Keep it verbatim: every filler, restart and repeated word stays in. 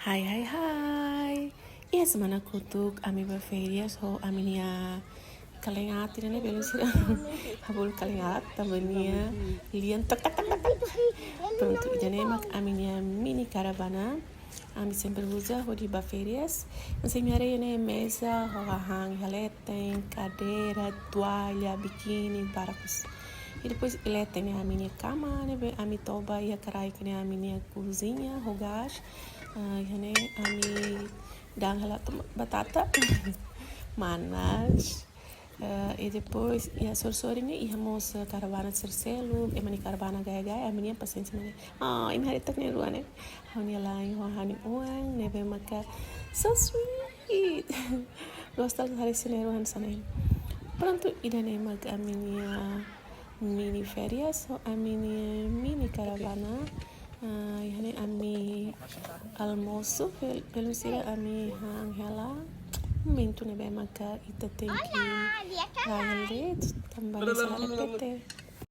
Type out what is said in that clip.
Hai, hai, hai. Iha semana kotuk ami ba férias ho ami-nia kalen-aat ne'e, belun sira. Ha'u bolu kalen-aat tanba nia lian tak tak tak tak tak. Prontu, ida-ne'e mak ami-nia mini karavana. Ami sempre uza hodi ba férias. Mas ami haree ne'e meza ho hahán iha leten, kadeira, toalla, bikini, barak loos. I depois iha leten ne'e ami-nia kama, ne'ebé ami toba iha kraik ne'e ami-nia koziña ho gás. Ah, iha ne'e ami da'an hela toma batata, manas. Ah, i depois iha sorin-sorin ne'e iha mós, ah, karavana sira seluk, ema nia karavana gaya-gaya, ami-nia pasiénsia mak ne'e. Ah, imi haree took nia rua ne'e. Ha'u-nia la'en ho ha'u-nia oan, ne'ebé maka so sweet. Gosta haree sira-nia rua hanesan ne'e. Prontu, ida-ne'e mak ami-nia mini férias ho ami-nia mini karavana. Ah, iha ne'e ami almosu, bel-, belun sira, ami han hela. Momentu ne'ebé maka ita tenke rael de'it, tanba ne'e sala repete.